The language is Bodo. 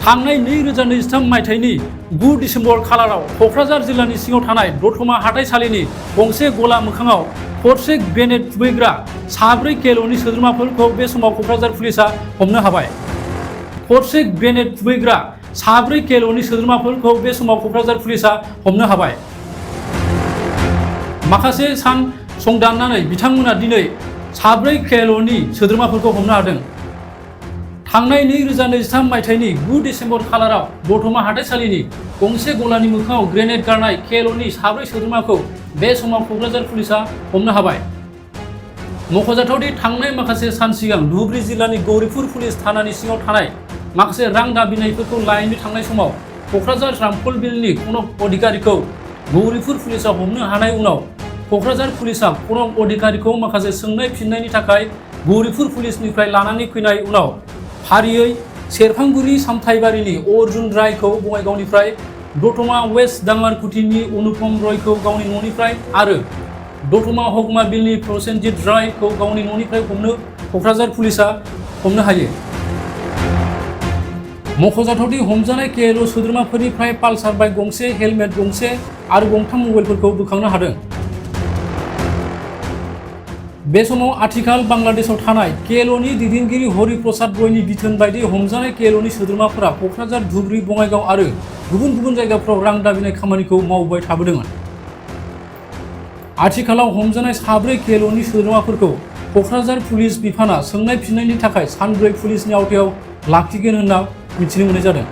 थांनाय 2023 मायथाइनि 9 डिसेम्बर खालाराव क'क्राझार जिल्लानि सिङाव थानाय दतमा हाथाइसालिनि गंसे गला मोखाङाव हरसे ग्रेनेड खुबैग्रा 4 केल'नि सोद्रोमाफोरखौ बे समाव क'क्राझार पुलिसा हमनो हाबाय। हरसे ग्रेनेड खुबैग्रा 4 केल'नि सोद्रोमाफोरखौ बे समाव क'क्राझार पुलिसा हमनो हाबाय। माखासे सान संदाननानै बिथांमोना दिनै 4 केल'नि सोद्रोमाफोरखौ हमनो हादों। थांनाय 2023 मायथाइनि 9 डिसेम्बर खालाराव दतमा हाथाइसालिनि गंसे गलानि मोखाङाव ग्रेनेड गारनाय केल'नि 4 सोद्रोमाखौ बे समाव क'क्राझार पुलिसा हमनो हाबाय। मख'जाथावदि थांनाय माखासे सान सिगां धुबुरी जिल्लानि गौरीपुर पुलिस थानानि सिङाव थानाय माखासे रां दाबिनायफोरखौ लायनो थांनाय समाव क'क्राझार रामफल बिलनि कनक अधिकारिखौ गौरीपुर पुलिसा हमनो हानाय उनाव क'क्राझार पुलिसा कनक अधिकारिखौ माखासे सोंनाय फिननायनि थाखाय गौरीपुर पुलिसनिफ्राय लानानै फैनाय उनाव फारियै सेरफांगुरि सामथाइबारिनि अर्जुन रायखौ बङाइगावनिफ्राय, दतमा वेस्ट दाङारकुटिनि अनुपम रयखौ गावनि न'निफ्राय आरो दतमा हगमा बिलनि प्रसेनजित रायखौ गावनि न'निफ्राय क'क्राझार पुलिसा हमनो हायो। मख'जाथावदि हमजानाय केल' सोद्रोमाफोरनिफ्राय पालसार बाइक गंसे, हेलमेट गंसे आरो गंथाम मबाइलफोरखौ बोखांनो हादों। बे समाव आथिखाल बांलादेशआव थानाय केल'नि दैदेनगिरि हरि प्रसाद रयनि बिथोन बायदि हमजानाय केल'नि सोद्रोमाफोरा क'क्राझार, धुबुरी, बङाइगाव आरो गुबुन गुबुन जायगाफोराव रां दाबिनाय खामानिखौ मावबाय थाबोदोंमोन। आथिखालाव हमजानाय 4 केल'नि सोद्रोमाफोरखौ क'क्राझार पुलिस बिफाना सोंनाय फिननायनि थाखाय सानब्रै पुलिसनि आवथायाव लाखिगोन होनना मिथिनो मोननाय जादों।